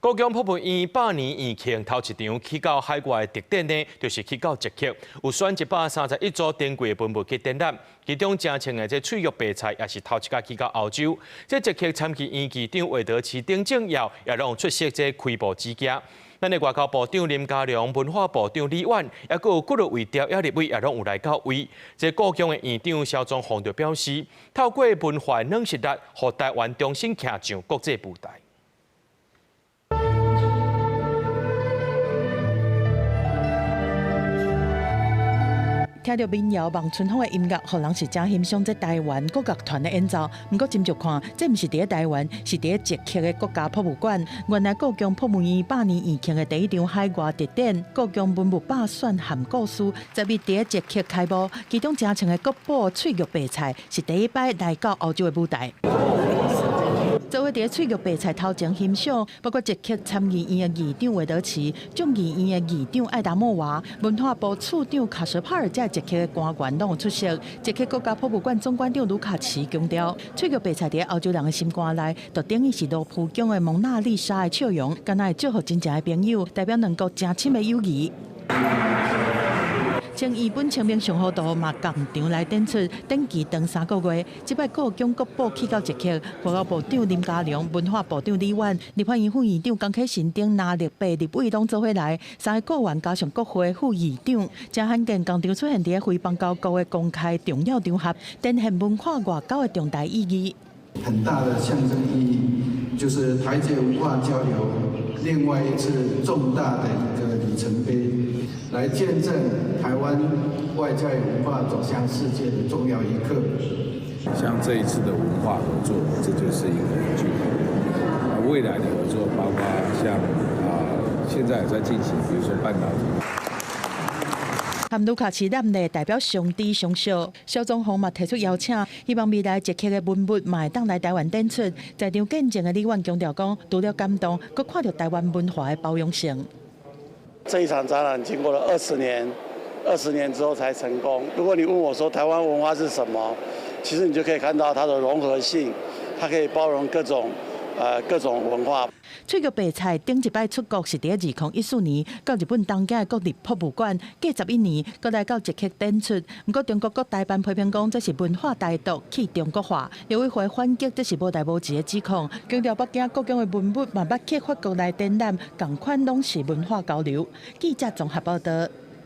故宮博物院百年院慶頭一場去到海外的特展呢，就是去到捷克，有選131組珍貴的文物去展覽，其中誠穿的這翠玉白菜也是頭一擺去到歐洲。這捷克參議院議長魏德奇等政要也攏有出席這開幕之行。咱的外交部長林佳龍、文化部長李婉，抑閣有幾落位朝野立委也攏有來到位。這故宮的院長蕭宗鳳就表示，透過文化軟實力，予台灣重新徛上國際舞台。聽著民謠望春風的音樂，予人是誠欣賞這台灣國樂團的演奏。毋過斟酌看，這毋是佇咧台灣，是佇咧捷克的國家博物館。原來故宮博物院百年院慶的第一場海外特展，故宮文物百選含故事，十日佇咧捷克開幕。其中誠穿的國寶翠玉白菜是第一擺來到歐洲的舞台。做伙佇咧翠玉白菜頭前欣賞，包括捷克參議院的議長韋德奇、眾議院的議長艾達莫娃、文化部次長卡什帕爾這捷克的官員攏有出席。捷克國家博物館總館長盧卡奇強調，翠玉白菜佇咧歐洲人的心肝內，就等於是羅浮宮的蒙娜麗莎的笑容，敢若會祝予真正的朋友，代表兩國誠深的友誼。清伊本清明上河圖嘛仝場來展出，展期長3個月。這擺故宮國寶去到捷克，外交部長林佳龍、文化部長李婉、立法院副院長江啟臣等藍綠白立委攏做伙來，三个閣員加上國會副議長，誠罕見仝場出現佇咧非邦交國的公開重要場合，展現文化外交的重大意義。很大的象徵意義，就是台捷文化交流另外一次重大的一個里程碑，來見證台灣外交文化走向世界的重要一刻。像這一次的文化合作，這就是一個很具體。未來的合作，包括像現在也在進行，比如說半導體。含盧卡奇攬禮代表上知上笑，蕭宗鳳嘛提出邀請，希望未來捷克的文物嘛會當來台灣展出。在場見證的李婉強調講，除了感動，閣看著台灣文化的包容性。這一場展覽經過了二十年，二十年之後才成功。如果你問我說台灣文化是什麼，其實你就可以看到它的融合性，它可以包容各種文化。翠玉白菜頂一擺出國是佇咧2014年，到日本東京的國立博物館，過11年，閣來到捷克展出。毋過中國國台辦批評講，這是文化台獨去中國化，陸委會反擊這是無代無誌的指控，強調北京故宮的文物嘛捌去法國來展覽，仝款攏是文化交流。記者綜合報道。